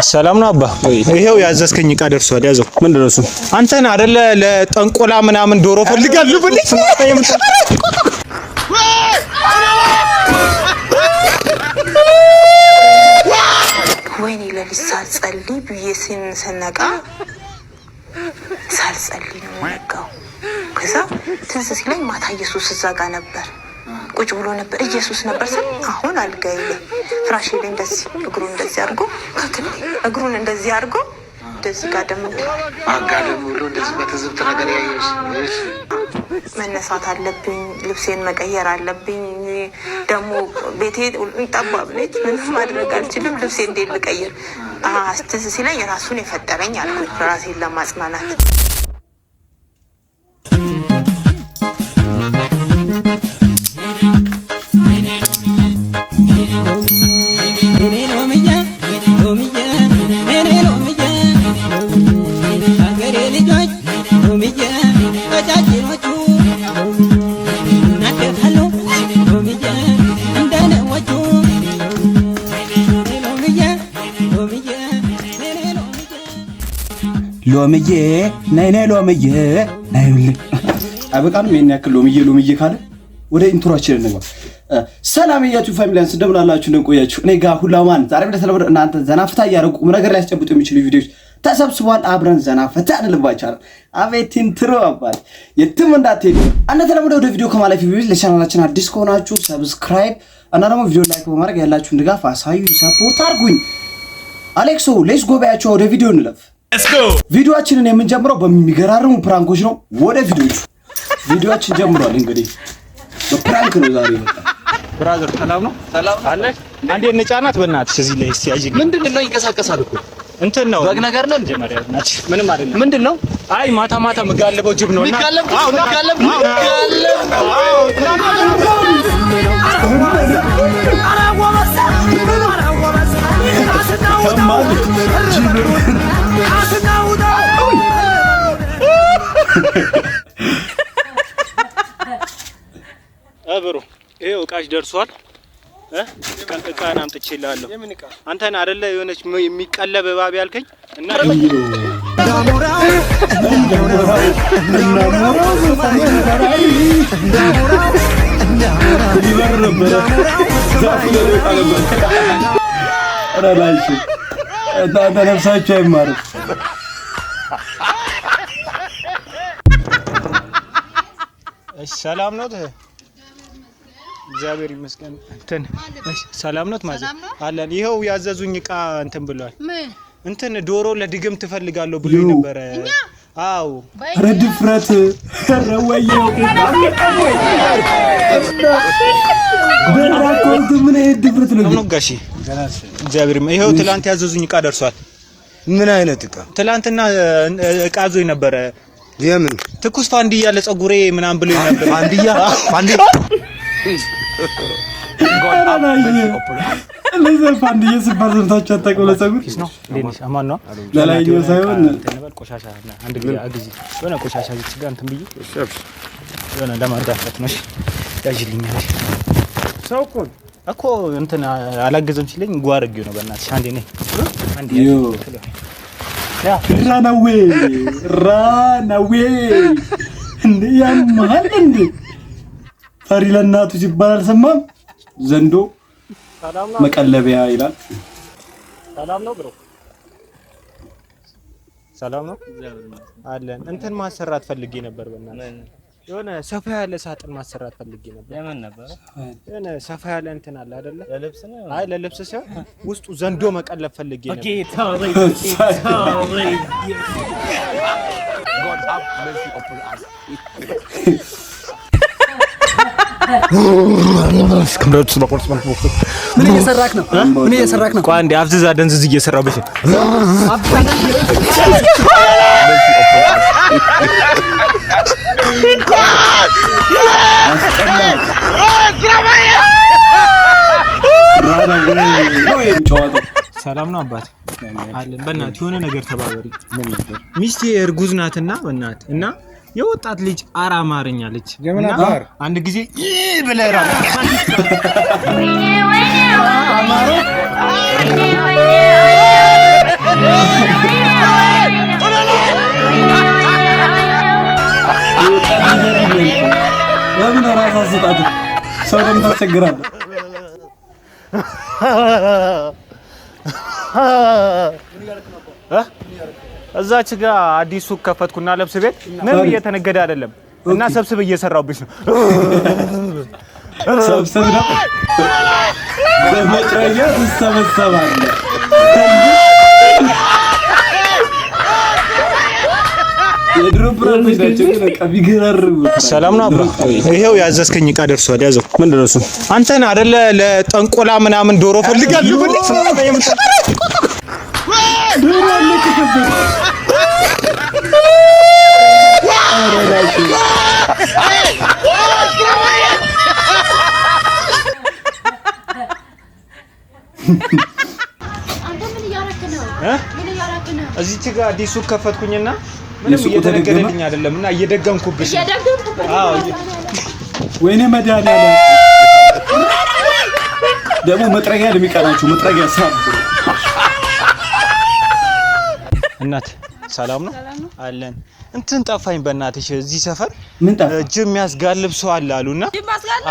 ሰላም ነው አባ። ይሄው ያዘዝከኝ እቃ ደርሷል። ያዘው። ምንድን ነው እሱ? አንተን አይደለ ለጠንቆላ ምናምን ዶሮ ፈልጋለሁ ብለህ። ወይኔ ለሊት ሳልጸልይ ብዬ ስነቃ ሳልጸልይ ነው የነቃው። ከዛ ትዝ ሲለኝ ማታ ኢየሱስ እዛ ጋ ነበር፣ ቁጭ ብሎ ነበር፣ ኢየሱስ ነበር ስል አሁን አልጋዬ ላይ ፍራሼ ላይ እንደዚህ እግሩን እንደዚህ አድርጎ እግሩን እንደዚህ አድርጎ እንደዚህ ጋደም ብሏል። አጋደም ብሎ እንደዚህ በትዝብት ነገር ያየሽ። መነሳት አለብኝ፣ ልብሴን መቀየር አለብኝ። ደግሞ ቤቴ ጠባብ ነች፣ ምንም ማድረግ አልችልም። ልብሴ እንዴት ልቀይር? ትዝ ሲለኝ ራሱን የፈጠረኝ አልኩኝ ራሴን ለማጽናናት። ሎምዬ ነይ ነይ ሎምዬ ነይልኝ። አይበቃንም? ይሄን ያክል ሎምዬ ሎምዬ ካለ ወደ intro ኣችን እንግባ። ሰላም የ YouTube family ያንስ እንደምን አላችሁ? እንደቆያችሁ እኔ ጋር ሁሉ አማን። ዛሬም እንደተለመደው እናንተ ዘና ፈታ እያደረጉ ቁም ነገር ሊያስጨብጡ የሚችሉ ቪዲዮዎች ተሰብስቧል። አብረን ዘና ፈታ እንልባችኋለን። አቤት intro አባት የትም እንዳትሄዱ። እንደተለመደው ወደ ቪዲዮ ከማለፍ በፊት ለቻናላችን አዲስ ከሆናችሁ subscribe እና ደግሞ ቪዲዮ like በማድረግ ያላችሁን ድጋፍ አሳዩ፣ support አድርጉኝ። አሌክሶ let's go በያቸው። ወደ ቪዲዮ እንለፍ። ቪዲዮአችንን የምንጀምረው በሚገራርሙ prank ኦች ነው። ወደ ቪዲዮቹ ቪዲዮአችን ጀምሯል። እንግዲህ በ prank ነው ዛሬ በቃ። Brother ሰላም ነው? ሰላም አለ። አንዴ እንጫናት በእናትሽ እዚህ ላይ እስቲ ያዥ። ምንድን ነው ይንቀሳቀሳል እኮ። እንትን ነው በግ ነገር ነው እንዴ? መጀመሪያ እናትሽ ምንም አይደለም። ምንድን ነው? አይ ማታ ማታ የምጋልበው ጅብ ነው እና የሚጋለብ የሚጋለብ የሚጋለብ። Bro ይኸው እቃሽ ደርሷል። እቃን አምጥቼልሃለሁ። አንተን አይደለ የሆነች የሚቀለብ እባብ ያልከኝ እና ሊበር ነበረ ዛፉ ላይ ወጣ ነበር። ኧረ ላሽ እናንተ ነፍሳችሁ አይማርም። እሺ ሰላም ነው? እግዚአብሔር ይመስገን። እንትን እሺ ሰላም ነው ማለት አለን። ይኸው ያዘዙኝ እቃ እንትን ብሏል። እንትን ዶሮ ለድግም ትፈልጋለሁ ብሎ ነበረ። አዎ ኧረ ድፍረት! ኧረ ወየው! በራኮርቱ ምን አይነት ድፍረት ነው? ነው ጋሺ? እግዚአብሔር ይመስገን። ይኸው ትላንት ያዘዙኝ እቃ ደርሷል። ምን አይነት እቃ? ትላንትና እቃ አዞኝ ነበረ። የምን ትኩስ ፋንድያ ለፀጉሬ ምናምን ብሎ ነበር። ፋንድያ? ፋንድያ ለዛ ፋንድያ ሲባል ሰምታችሁ አታውቅም? ለፀጉር አማን ነው። ለላይኛው ሳይሆን እንትን ቆሻሻ አንድ ጊዜ አግዢ የሆነ ቆሻሻ እዚች ጋር እንትን ብዬ የሆነ ለማዳፈት ነው። ያዥልኛል ሰው እኮ እኮ እንትን አላግዝም ሲለኝ ጓ አድርጌው ነው። በእናትሽ አንዴ ነይ አንዴ ዮ ያ ራናዌ ራናዌ እንዴ ያማል እንዴ! ፈሪ ለእናቱ ሲባል አልሰማም። ዘንዶ መቀለቢያ ይላል። ሰላም ነው bro፣ ሰላም ነው አለን። እንትን ማሰራት ፈልጌ ነበር በእናትህ የሆነ ሰፋ ያለ ሳጥን ማሰራት ፈልጌ ነበር። ለምን ነበር? የሆነ ሰፋ ያለ እንትን አለ አይደለ? ለልብስ ነው። አይ ለልብስ ሳይሆን ውስጡ ዘንዶ መቀለብ ፈልጌ ነበር። ምን እየሰራክ ነው? ምን እየሰራክ ነው? ቆይ አንዴ አፍዝዝ አደንዝዝ እየሰራሁበት ነው። ጨዋታው ሰላም ነው አባት አለን። በእናትህ የሆነ ነገር ተባበሪ። ሚስቴ እርጉዝ ናትና በእናትህ እና የወጣት ልጅ አራ አማርኛ ልጅ እና አንድ ጊዜ ይህ ብለህ ራሱ ለምን ራስ አሰጣጥ ሰው ለምን ታስቸግራለህ? እዛች ጋ አዲስ ሱቅ ከፈትኩና ልብስ ቤት ምንም እየተነገደ አይደለም እና ሰብስብ እየሰራሁብሽ ነው። ሰብስብ ነው፣ በመጥረጊያ ትሰበሰባለህ። የድሮ prank ኦች ናቸው ግን በቃ ቢገራርሙ። ሰላም ነው አባ። ይሄው ያዘዝከኝ እቃ ደርሷል። ያዘው። ምን ደረሱ? አንተን አይደለ ለጠንቆላ ምናምን ዶሮ ፈልጋለሁ። ዶሮ አለቀሰበት። ኧረ ናቸው። አንተ ምን እያደረክ ነው? ምን እያደረክ ነው? እዚች ጋ አዲስ ሱቅ ከፈትኩኝና ምንም የሱቁ እየተነገደልኝ አይደለም እና እየደገምኩብሽ ነው። እየደገምኩበት አዎ። ወይኔ መድኃኒዓለም፣ ደግሞ መጥረጊያ ነው የሚቀናችሁ። መጥረጊያ ሳብ። እናት ሰላም ነው አለን። እንትን ጠፋኝ በእናትሽ፣ እዚህ ሰፈር ምን ጠፋ? ጅብ የሚያስጋልብ ሰው አለ አሉና፣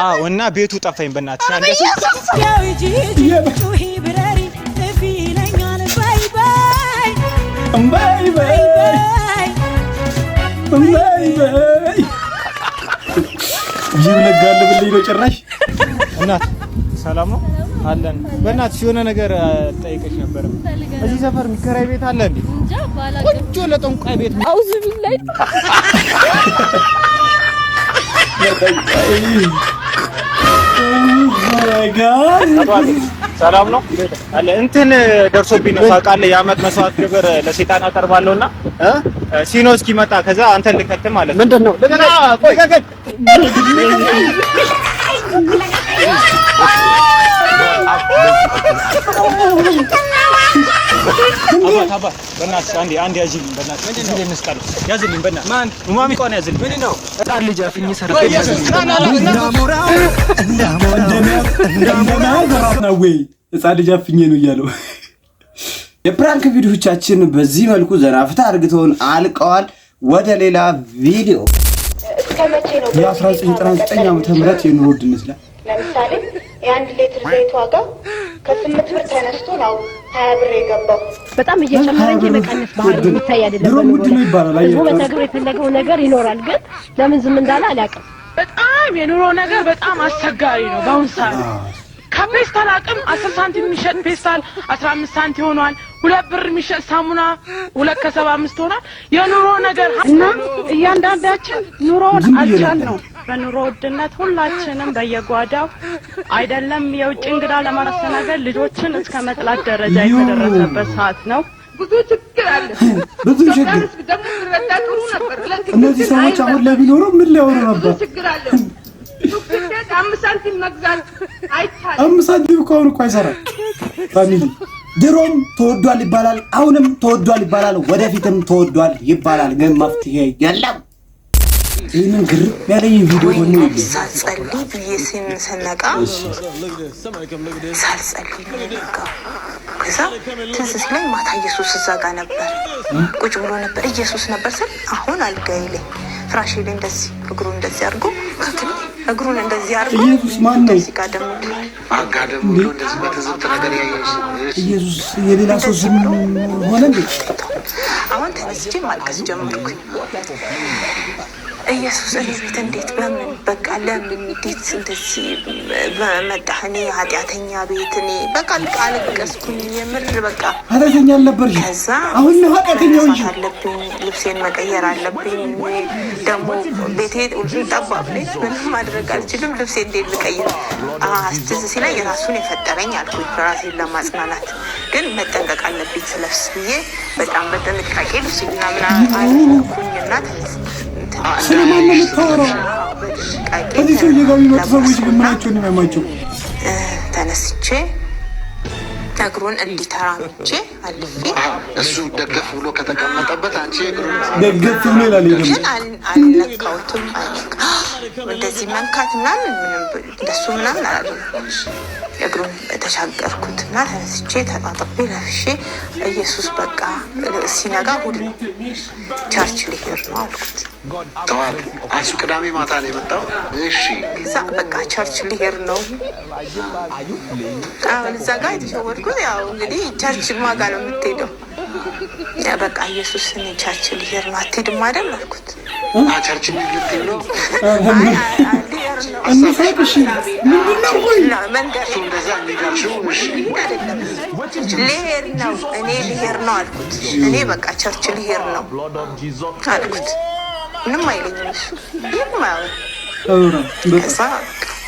አዎ፣ እና ቤቱ ጠፋኝ በእናትሽ። አንዴ እምባይ በይ እምባይ በይ፣ ጅብ ለጋልብልኝ ነው ጭራሽ። እናት ሰላም ነው አለን። በእናትሽ የሆነ ነገር ጠይቀሽ ነበር። እዚህ ሰፈር የሚከራይ ቤት አለ እንዴ? ቆንጆ ለጠንቋይ ቤት። አውዙ ቢላይ። Oh my God. ሰላም ነው አለ። እንትን ደርሶብኝ ነው ታውቃለህ። የዓመት መስዋዕት ግብር ለሰይጣን አቀርባለሁና ሲኖ እስኪመጣ ከዛ አንተን ልከት ማለት ነው። ምንድን ነው? ልቀቀኝ። አባት አባት፣ በእናትሽ አንዴ አንዴ ያዥልኝ፣ በእናትሽ እዚህ ላይ እንስቀለው። ያዝልኝ በእናትሽ። ማን ማሚ ቆን ያዝልኝ። ምንድን ነው? ህፃን ልጅ አፍኜ ሰርቄ። እንደመያዝ ራስ ነው ወይ ህፃን ልጅ አፍኜ ነው እያለው። የ prank ቪዲዮቻችን በዚህ መልኩ ዘና ፈታ አድርገውን አልቀዋል። ወደ ሌላ ቪዲዮ። እስከ መቼ ነው? የ1999 ዓመተ ምህረት የኑሮ ውድነት ላይ ለምሳሌ የ1 ሊትር ዘይት ዋጋ ከ8 ብር ተነስቶ ነው 20 ብር የገባው። በጣም እየጨመረ እንጂ የመቀነስ ባህሪ የሚታይ አይደለም። ድሮም ውድ ነው ይባላል። ህዝቡ አየህ፣ በተግባር የፈለገው ነገር ይኖራል፣ ግን ለምን ዝም እንዳለ አላውቅም። በጣም የኑሮ ነገር በጣም አስቸጋሪ ነው። በአሁን ሰዓት ከፔስታል አቅም 10 ሳንቲም የሚሸጥ ፔስታል 15 ሳንቲም ሆኗል። 2 ብር የሚሸጥ ሳሙና 2.75 ሆኗል። የኑሮ ነገር እና እያንዳንዳችን ኑሮውን ዝም ብዬ አልቻል ነበር። ነው። በኑሮ ውድነት ሁላችንም በየጓዳው አይደለም የውጭ እንግዳ ለማስተናገድ ልጆችን እስከ መጥላት ደረጃ የተደረሰበት ሰዓት ነው። ብዙ ችግር አለ። ብዙ ችግር። ደግሞ ብንረዳ ጥሩ ነበር። እነዚህ ሰዎች አሁን ላይ ቢኖሩ ምን ሊያወሩ ነበር? ችግር አለ። ሱቅ ስትሄድ 5 ሳንቲም መግዛት አይቻልም። 5 ሳንቲም እኮ አሁን እኮ አይሰራም። Family፣ ድሮም ተወዷል ይባላል፣ አሁንም ተወዷል ይባላል፣ ወደፊትም ተወዷል ይባላል። ግን መፍትሄ የለም። ይህንን ግርም ያለኝ ቪዲዮ ወይኔ ደግሞ ሳልጸልይ ብዬ ስነቃ ሳልጸልይ ነው የነቃው። ከዛ ትዝ ሲለኝ ማታ ኢየሱስ እዛ ጋ ነበር፣ ቁጭ ብሎ ነበር። ኢየሱስ ነበር ስል አሁን አልጋዬ ላይ ፍራሼ ላይ እንደዚህ እግሩን እንደዚህ አድርጎ እግሩን እንደዚህ አድርጎ ኢየሱስ ማን ነው? እንደዚህ ጋደም ብሏል። አጋደም ብሎ እንደዚህ በትዝብት ነገር ያየሽ? ኢየሱስ የሌላ ሰው ስም ሆነ እንዴ? አሁን ተነስቼ ማልቀስ ጀመርኩኝ። ኢየሱስ እኔ ቤት እንዴት፣ በምን፣ በቃ ለምን፣ እንዴት እንደዚህ መጣህ? እኔ ኃጢአተኛ ቤት፣ እኔ በቃ አለቀስኩኝ። የምር በቃ። ኃጢአተኛ አልነበርሽም። ከዛ አሁን ነው ኃጢአተኛ ሆንሽ። መነሳት አለብኝ፣ ልብሴን መቀየር አለብኝ። ደግሞ ቤቴ ጠባብ ነች፣ ምንም ማድረግ አልችልም። ልብሴ እንዴት ልቀይር? ትዝ ሲለኝ ራሱን የፈጠረኝ አልኩኝ፣ ራሴን ለማጽናናት። ግን መጠንቀቅ አለብኝ ስለብስ ብዬ በጣም በጥንቃቄ ልብስ ምናምን አደረኩኝና ስለማን ነው የምታወራው? በጥንቃቄ ከዚህ ሰውዬ ጋር የሚመጡ ሰዎች ግን ምናቸውን ነው የሚያማቸው? ተነስቼ እግሩን እንዲህ ተራምጄ አልፌ እሱ ደገፍ ብሎ ከተቀመጠበት አንቺ እግሩን ደገፍ ብሎ ይላል። ይሄ ደግሞ ግን አልነካሁትም። እንደዚህ መንካት ምናምን ምንም እንደሱ ምናምን አላደረኩም። እግሩን ተሻገርኩት እና ተነስቼ ተጣጥቤ ለብሼ ኢየሱስ በቃ ሲነጋ እሑድ ነው church ልሄድ ነው አልኩት። ጠዋት እሱ ቅዳሜ ማታ ነው የመጣው። እሺ። ከዛ በቃ church ልሄድ ነው። አሁን እዛ ጋር የተሸወድኩት ያው እንግዲህ church ማጋ ነው የምትሄደው። በቃ ኢየሱስን church ልሄድ ነው፣ አትሄድም አይደል አልኩት። Church ልትሄድ ነው? ልሄድ ነው። እንሳቅ። እሺ ምንድን ነው? ቆይ መንገድ እሱ እንደዛ የሚጋልሽው እሺ። አይደለም፣ ልሄድ ነው፣ እኔ ልሄድ ነው አልኩት። እኔ በቃ church ልሄድ ነው አልኩት። ምንም አይለኝም እሱ፣ ምንም አያወራም። ከዛ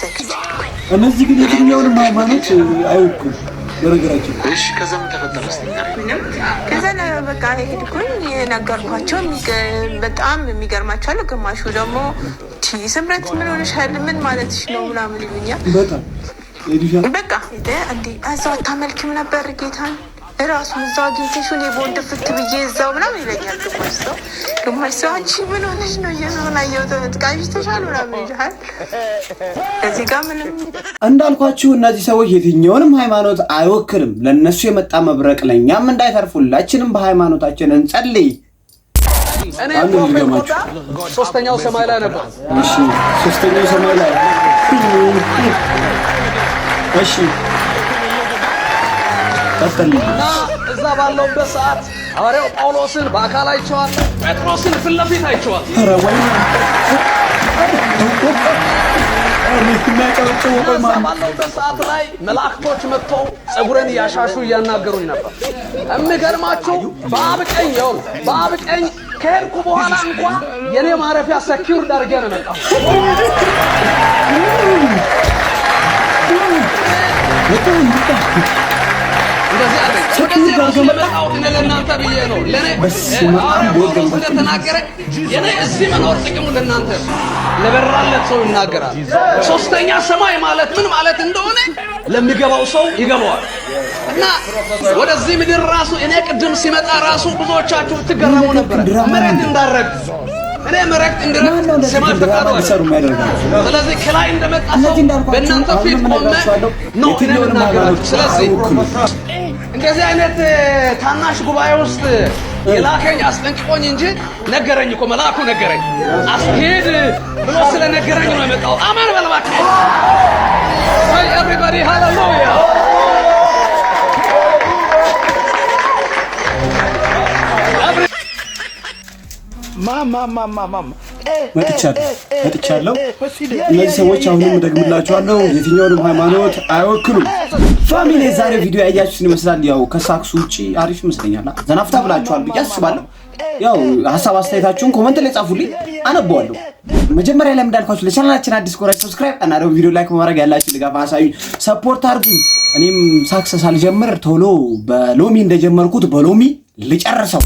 ዘግቼ ሄድኩኝ። እነዚህ ግን የትኛውንም ሃይማኖት አይወክሉም። በነገራችን እሺ፣ ከዛ ምን ተፈጠረ? እስኪ ንገሪኝ። ምንም። ከዛ በቃ ሄድኩኝ፣ ነገርኳቸው። በጣም የሚገርማቸው አለ። ግማሹ ደግሞ ቺ ስምረት ምን ሆነሻል? ምን ማለትሽ ነው ምናምን ይሉኛል። በጣም ኤዲሻ በቃ እንዴ እዛው አታመልኪም ነበር ጌታን እራሱ እዛው አግኝተሽው እኔ በወንድ ፍት ብዬ እዛው ምናምን ይለኛል። ግማሽ ሰው፣ ግማሽ ሰው አንቺ ምን ሆነሽ ነው፣ ኢየሱስን አየሁት ቃዥተሻል ምናምን ይልሃል። እዚህ ጋር ምንም እንዳልኳችሁ እነዚህ ሰዎች የትኛውንም ሃይማኖት አይወክልም። ለእነሱ የመጣ መብረቅ ለእኛም እንዳይተርፍ ሁላችንም በሃይማኖታችን እንጸልይ። እኔ አንዱ Prophet ልድገማችሁ። ቆዳ ሶስተኛው ሰማይ ላይ ነበር። እሺ፣ ሶስተኛው ሰማይ ላይ። እሺ ቀጥል። እና እዛ ባለውበት ሰዓት ሐዋርያው ጳውሎስን በአካል አይቼዋለሁ። ጴጥሮስን ፊት ለፊት አይቼዋለሁ። ኧረ ወይ የሚያጨበጭበው ቆይ እዛ ማን ባለውበት ሰዓት ላይ መላእክቶች መጥተው ፀጉሬን እያሻሹ እያናገሩኝ ነበር። የሚገርማችሁ በአብ ቀኝ፣ ይኸውልህ፣ በአብ ቀኝ ከሄድኩ በኋላ እንኳ የኔ ማረፊያ secure አድርጌ ነው የመጣሁት። በጣም በጣም እንደዚህ አለኝ። ወደዚህ ራሱ የመጣሁት እኔ ለእናንተ ብዬ ነው። ለእኔ በስመ አብ ሐዋርያው ወወልድ ጳውሎስ ወመንፈስ ቅዱስ። እንደተናገረ የኔ እዚህ መኖር ጥቅሙ ለእናንተ ነው። ለበራለት ሰው ይናገራል። ሶስተኛ ሰማይ ማለት ምን ማለት እንደሆነ ለሚገባው ሰው ይገባዋል። እና ወደዚህ ምድር ራሱ እኔ ቅድም ሲመጣ ራሱ ብዙዎቻችሁ ትገረሙ ነበር። መሬት እንዳረግጥ፣ እኔ መሬት እንድረግጥ ማነው እንደዚህ ሰማይ ድራማ ፈቃዱ እንዲሰሩ የሚያደርጋቸው? ስለዚህ ከላይ እንደመጣ ሰው እነዚህ እንዳልኳችሁ በእናንተ ፊት አሁንም ቆሜ እነግራችኋለሁ፣ ነው እኔ የትኛውንም የምናገራችሁ። ሃይማኖት ስለዚህ አይወክሉም። እንደዚህ አይነት ታናሽ ጉባኤ ውስጥ የላከኝ አስጠንቅቆኝ እንጂ፣ ነገረኝ እኮ፣ መልአኩ ነገረኝ። አስሄድ ብሎ ስለነገረኝ ነው የመጣው። አሜን በል እባክህ። Hey everybody, hallelujah! መጥቻለሁ መጥቻለሁ። እነዚህ ሰዎች አሁንም እደግምላችኋለሁ የትኛውንም ሃይማኖት አይወክሉም። Family፣ የዛሬው ቪዲዮ ያያችሁትን ይመስላል። ያው ከሳክሱ ውጭ አሪፍ ይመስለኛል። ዘናፍታ ብላችኋል ብዬ አስባለሁ። ያው ሀሳብ አስተያየታችሁን comment ላይ ጻፉልኝ፣ አነበዋለሁ። መጀመሪያ ላይ እንዳልኳችሁ ለቻናላችን አዲስ ከሆናችሁ subscribe እና ደግሞ ቪዲዮ like በማድረግ ያላችሁ ድጋፍ አሳዩኝ፣ support አድርጉኝ። እኔም ሳክስ ሳልጀምር ቶሎ በሎሚ እንደጀመርኩት በሎሚ ልጨርሰው።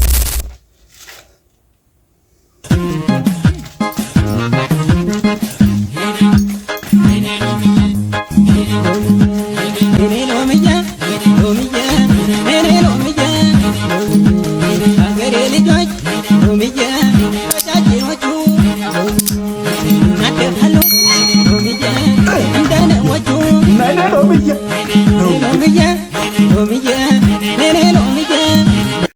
እኔ ሎምዬ ሎምዬ እኔ ሎምዬ ሀገሬ ልጆች ሎምዬ ቀጫጭኖቹ ናደፋሉ ሎምዬ እንደ ንቦቹ ሎምዬ ሎምዬ ሎምዬ።